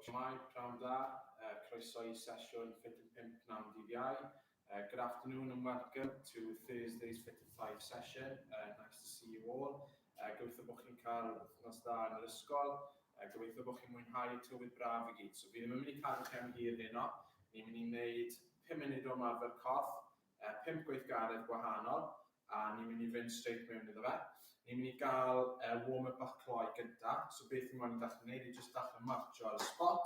Shwmae, pnawn da, uh, croeso i sesiwn Fit and 5 pnawn dydd Iau. Good afternoon and welcome to Thursday's Fit and 5 session. Nice to see you all. Gobeithio bod chi'n cael wythnos dda yn yr ysgol. Gobeithio bod chi'n mwynhau y tywydd braf i gyd. So fi ddim yn mynd i cadw chi am hir heno. Ni'n mynd i wneud 5 munud o ymarfer corff, 5 gweithgaredd gwahanol, a ni'n mynd i fynd straight mewn iddo fe. Ni'n mynd i gael warm-up bach cloi gynta. So beth ni'n moyn i ddechrau wneud yw just dechrau marcho ar y spot.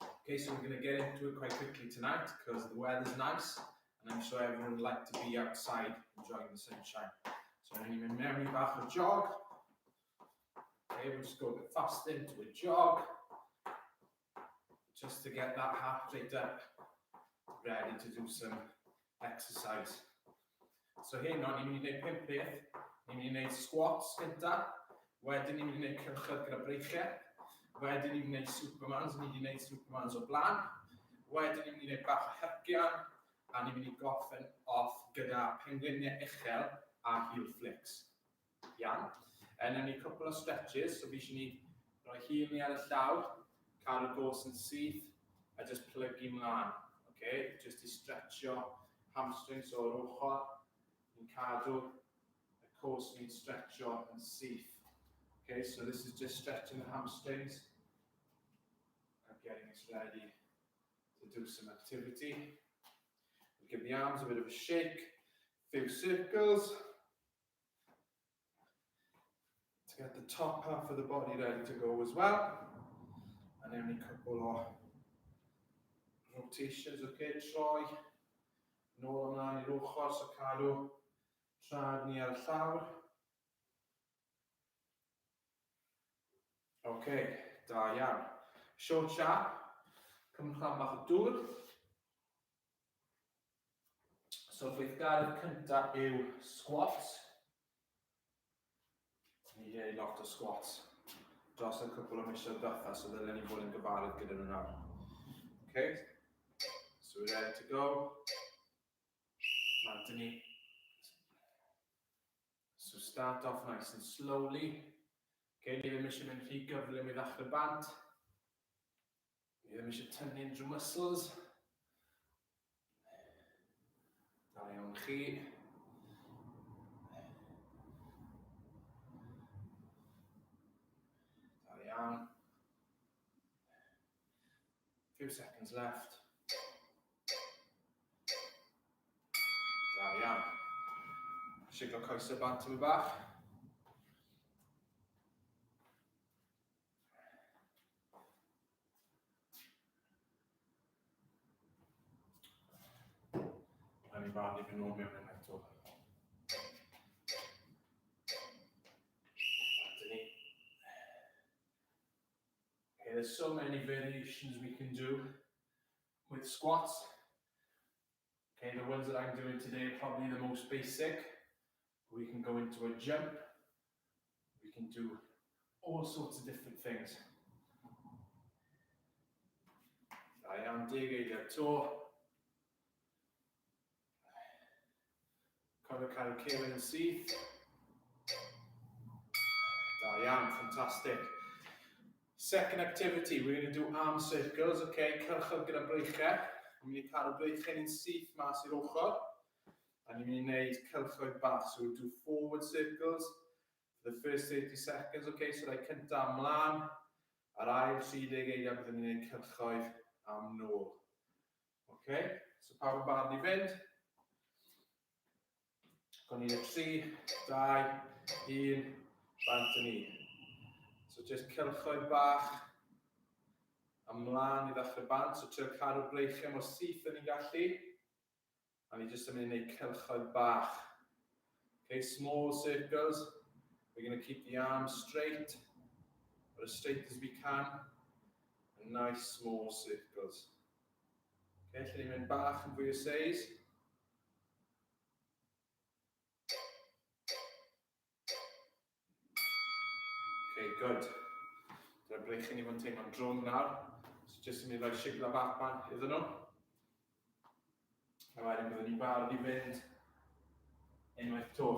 Okay, so we're going to get into it quite quickly tonight because the weather's nice and I'm sure everyone would like to be outside enjoying the sunshine. So ni'n mynd mewn i bach o jog. Okay, we'll just go a bit faster into a jog just to get that heart rate up, ready to do some exercise. So heno, ni'n mynd i wneud pump peth. Ni'n mynd i wneud squats gynta, wedyn ni'n mynd i wneud cylchoedd gyda breichiau, wedyn ni'n mynd i wneud supermans, ni wedi wneud supermans o blaen, wedyn ni'n mynd i wneud bach o hercian, a ni'n mynd i gorffen off gyda pengliniau uchel a heel flicks. Iawn. E, newn ni cwpl o stretches, so fi eisiau ni roi heel ni ar y llawr, cadw goes yn syth, a just plygu mlaen. Okay? Just i stretcho hamstrings o'r ochr. Ni'n cadw y coes ni'n stretcho yn syth. Okay, so this is just stretching the hamstrings and getting us ready to do some activity. We'll give the arms a bit of a shake, few circles. To get the top half of the body ready to go as well. And then a couple o rotations, okay, troi nôl ymlaen i'r ochr, so cadw trad ni ar y llawr. OK, da iawn. Short sharp, cymryd rhan bach o dŵr. So gweithgaredd cyntaf yw squats. Ni wedi gwneud lot o squats dros y cwpl o misoedd diwetha, so ddylen ni fod yn gyfarwydd gyda nhw nawr. Okay, so we're ready to go. Bant ni. So start off nice and slowly. Okay, ni ddim eisiau mynd rhy gyflym i ddechrau bant. Ni ddim eisiau tynnu unrhyw muscles. Da iawn chi. Da iawn. Few seconds left. Da iawn. Siglo coesau bant yn bach. A ni'n barod i fynd nôl mewn yn eto. Dyn ni. Okay, there's so many variations we can do with squats. Okay, the ones that I'm doing today are probably the most basic. We can go into a jump. We can do all sorts of different things. Da iawn, deg eiliad to. Cofio cadw cefn yn syth. Da iawn, fantastic. Second activity, we're going to do arm circles, okay, cylchoedd gyda breichau. Ni'n mynd i cadw breichau ni'n syth mas i'r ochr. A ni'n mynd i wneud cylchoedd bach, so we'll do forward circles for the first 30 seconds, okay, so rhai cyntaf ymlaen, a'r ail 30 eiliad byddwn ni'n gwneud cylchoedd am nôl. Okay, so pawb yn barod i fynd? Gwni ni 3, 2, 1, bant yn ni. So just cylchoedd bach ymlaen i ddechrau bant. So trio cadw breichiau mor syth yn ni'n gallu. A ni jyst yn mynd i wneud cylchoedd bach. Okay, small circles. We're going to keep the arms straight, or as straight as we can. And nice small circles. Okay, lle ni'n mynd bach yn fwy o seis. Okay, good. Dyna breichiau ni fod yn teimlo'n drwm nawr. So jyst yn mynd i roi sigla bach ban iddyn nhw. A wedyn byddwn ni'n barod i fynd unwaith to.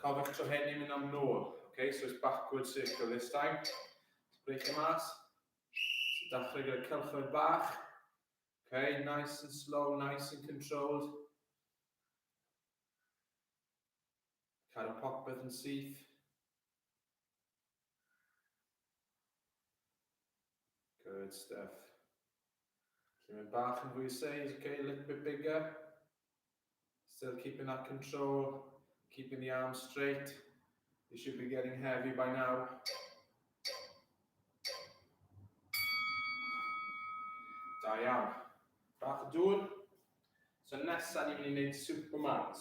Cofiwch tro hyn ni'n mynd am nôl. Okay, so it's backward circle this time. Breichiau mas. So dechrau gyda cylchoedd bach. Okay, nice and slow, nice and controlled. Cadw popeth yn syth. Good stuff. Lle mae'n bach yn fwy seis, okay, a little bit bigger. Still keeping that control, keeping the arms straight. You should be getting heavy by now. Da iawn. Bach o dŵr. So nesaf ni'n mynd i wneud Supermans.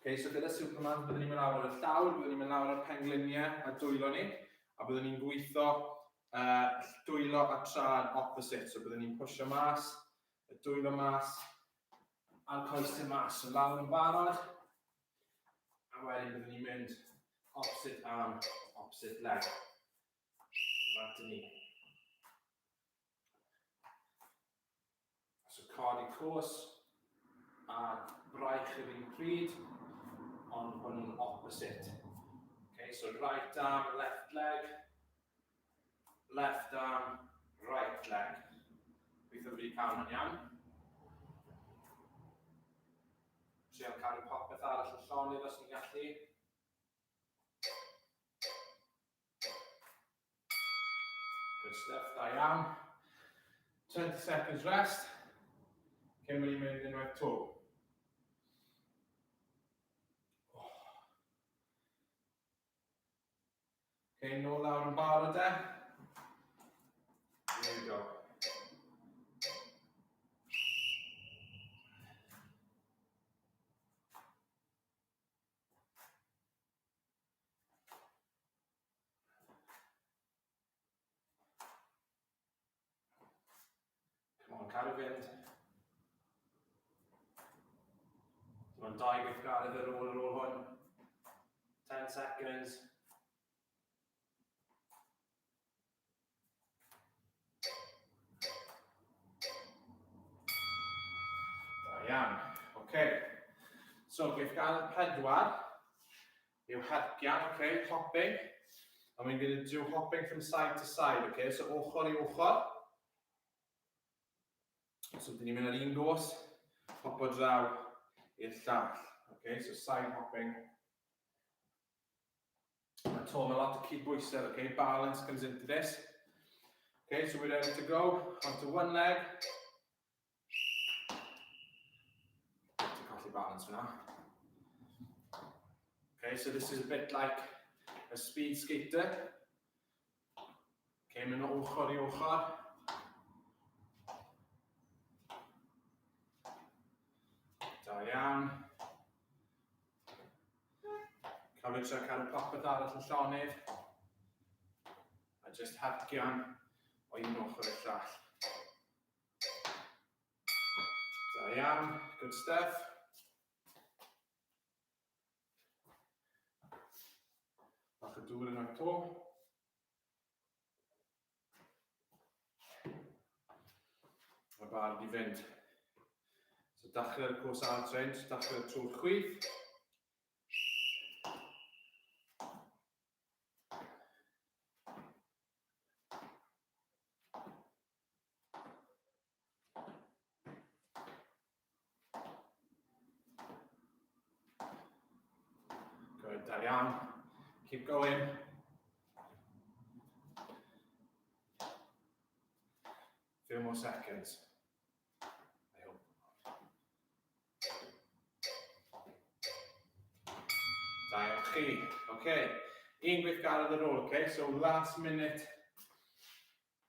Okay, so gyda Superman, byddwn ni'n mynd lawr ar y llawr, byddwn ni'n mynd lawr ar pengliniau a dwylo ni, a byddwn ni'n gweithio dwylo a traed opposite. So byddwn ni'n pwysio mas, y dwylo mas, a'r coesau mas. So lawr yn barod, a wedyn byddwn ni'n mynd opposite arm, opposite leg. Bant ni. So codi cwrs a braich yr un pryd, ond bod nhw'n opposite. Okay, so right arm, left leg, left arm, right leg. Gobeithio fi wedi cael hwnna'n iawn. Trial cadw popeth arall yn llonydd os ni'n gallu. Good stuff, da iawn. 20 seconds rest. Cyn mynd i mynd unwaith to. Oh. Okay, nôl lawr yn barod e. Here we go. Come on, cadw fynd. Dim ond dau gweithgaredd ar ôl hwn. 10 seconds. Da iawn. OK. So, gweithgaredd pedwar yw hercian, OK, hopping. And we're going to do hopping from side to side, OK? So, ochr i ochr. So, dyn ni'n mynd ar un gos, hopo draw i'r llall. OK, so side hopping. A to, mae lot o cydbwysedd, okay? Balance comes into this. Okay, so we're ready to go. Onto one leg. Ti'n colli balance fyna. Okay, so this is a bit like a speed skater. Okay, mynd o ochr i ochr. Da iawn. Cofio trio cadw popeth arall yn llonydd. A just hercian o un ochr i'r llall. Da iawn, good stuff. Bach o dŵr yn o'r to. Mae barod i fynd. So dechrau'r cwrs ar train, so dechrau trwy'r chwith. Good, da iawn. Keep going. Few more seconds. I hope. Da iawn chi. Okay. Un gweithgaredd ar ôl, okay? So last minute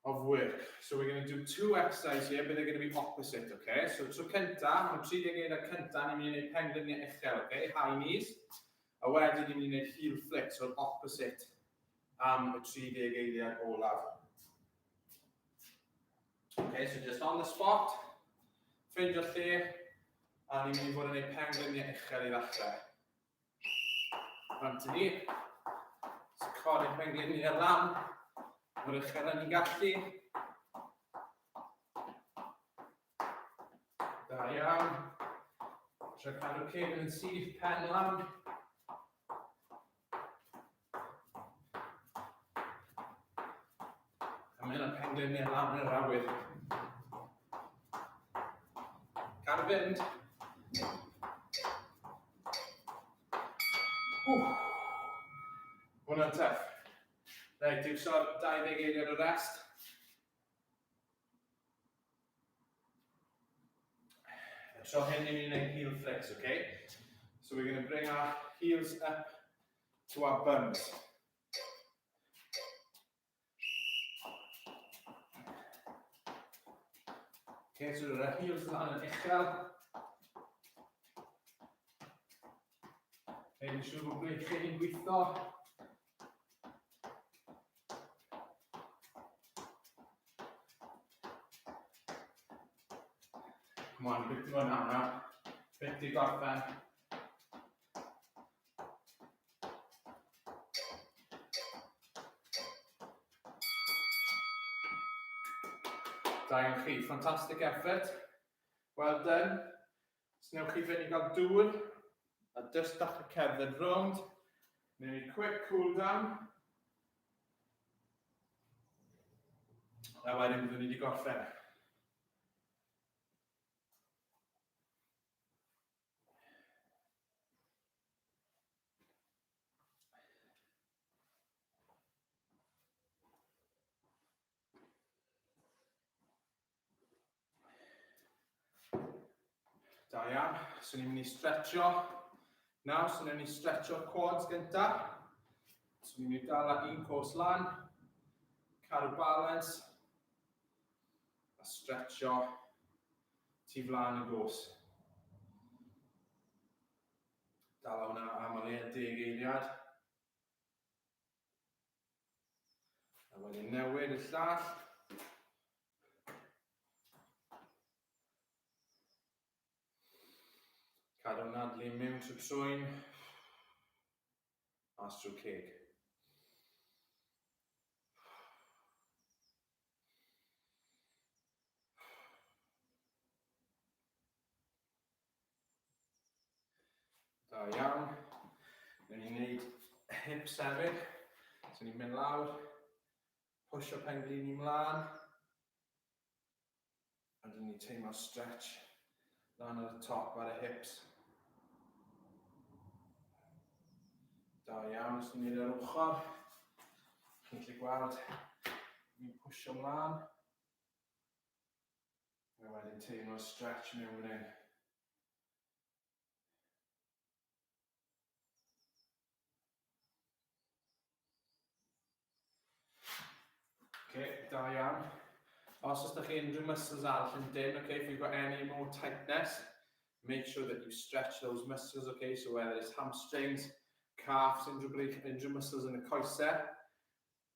of work. So we're going to do two exercises here, but they're going to be opposite, okay? So tro cynta, am 30 eiliad cynta, ni'n mynd i wneud pengliniau uchel, okay? High knees. A wedyn ni'n mynd i wneud heel flick, so opposite am y 30 eiliad olaf. Okay, so just on the spot, ffeindio lle, a ni'n mynd i fod yn gwneud pengliniau uchel i ddechrau. Bant ni. So codi'r pengliniau lan, mor uchel â ni'n gallu. Da iawn. Trio cadw cefn yn syth, pen lan. mae hynna'n pengliniau lan yn yr awyr. Cadw fynd. Ww. Hwna'n tough. Reit, iwsio'r 20 eiliad o rest. Y tro hyn ni'n mynd i wneud heel flicks, okay? So we're going to bring our heels up to our bums. Okay, so dyna'r heels lan yn uchel. Neud yn siŵr bod breichiau ni'n gweithio. Come on, bit i hwnna. Bit i gorffen. Da iawn chi, fantastic effort. Well done. Os newch chi fynd i gael dŵr, a just dachrau cerdded rownd. Newn ni quick cool down. A wedyn byddwn ni wedi gorffen. Da iawn. So ni'n mynd i stretcho. Nawr, so ni'n mynd i stretcho quads gynta. So ni'n mynd i dala un cos lan, cadw balance, a stretcho tu flaen y gos. Dala hwnna am o leia 10 eiliad. A wedyn newid y llall. Cadw nadlu mewn trwy trwyn. Mas trwy ceg. Da iawn. Newn ni wneud hips hefyd. So ni'n mynd lawr, pwysio pen-glin i mlaen. A dyn ni'n teimlo stretch lan ar y top ar y hips. Da iawn, os ni'n neud ar ochr, chi'n gallu gweld, ni'n pwysio mlaen. A wedyn teimlo stretch mewn fan hyn. Okay, da iawn. Os oes chi unrhyw muscles arall yn dyn, okay, if you've got any more tightness, make sure that you stretch those muscles, okay, so whether it's hamstrings, calves, unrhyw, unrhyw muscles yn y coesau,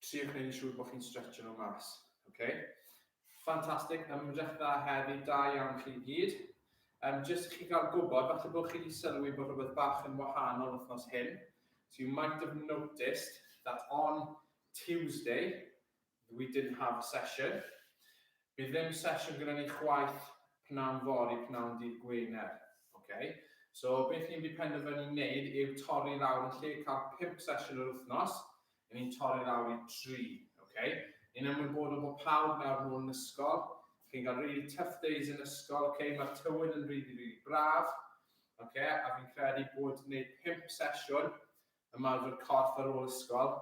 Triwch wneud yn siŵr bod chi'n stretcho nhw mas. Okay? Ffantastig, ymdrech dda heddi, da iawn chi gyd. Um, just i chi gael gwybod, falle bod chi wedi sylwi bod rhywbeth bach yn wahanol wythnos hyn. So you might have noticed that on Tuesday, we didn't have a session. Bydd ddim sesiwn gyda ni chwaith pnawn fory, pnawn dydd Gwener. Okay? So beth ni'n wedi penderfynu wneud yw torri lawr yn lle cael 5 sesiwn yr wythnos, Ry'n ni'n torri lawr i dri, ok? Ni'n ymwybodol bod pawb nawr nôl yn ysgol. Chi'n cael really tough days yn ysgol, ok? Mae'r tywydd yn really, really braf, ok? A fi'n credu bod gwneud pump sesiwn ymarfer corff ar ôl ysgol,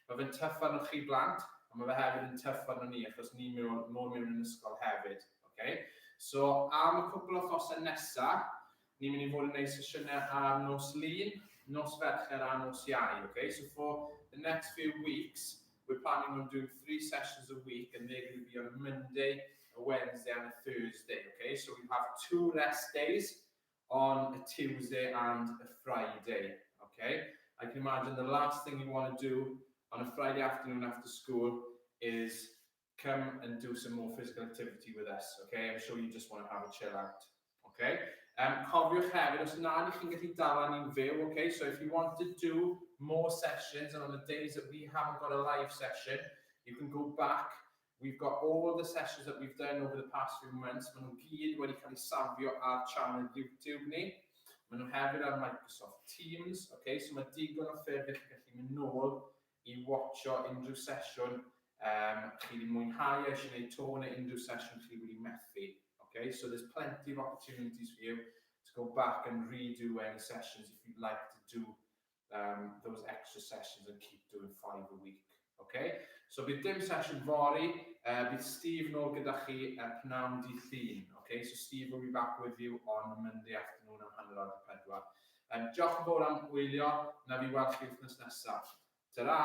mae fe'n tough arnoch chi blant, ond mae fe hefyd yn tough arno ni, achos ni mewn, nôl mewn yn ysgol hefyd, ok? So, am y cwpl o wythnosau nesaf, Ni'n mynd i fod yn gwneud sesiynau ar nos Lun, nos Fercher a nos Iau. Okay? So for the next few weeks, we're planning on doing three sessions a week and they're going to be on a Monday, a Wednesday and a Thursday. Okay? So we have two rest days on a Tuesday and a Friday. Okay? I can imagine the last thing you want to do on a Friday afternoon after school is come and do some more physical activity with us, okay? I'm sure you just want to have a chill out, okay? Cofiwch hefyd, os na ydych chi'n gallu dala ni'n fyw, okay? So if you want to do more sessions and on the days that we haven't got a live session, you can go back. We've got all the sessions that we've done over the past few months. Maen nhw gyd wedi cael eu safio ar channel YouTube ni. Maen nhw hefyd ar Microsoft Teams, okay? So mae digon o ffyrdd i chi gallu mynd nôl i watcho unrhyw sesiwn Chi wedi mwynhau e, eisiau gwneud 'to neu unrhyw sesiwn chi wedi methu. Okay? So there's plenty of opportunities for you to go back and redo any sessions if you'd like to do those extra sessions and keep doing five a week. Okay? So bydd dim sesiwn fory, bydd Steve nôl gyda chi pnawn dydd Llun. Okay? So Steve will be back with you on Monday afternoon am 3:30. Diolch yn fawr am wylio, na fi weld chi wythnos nesaf. Ta-ra!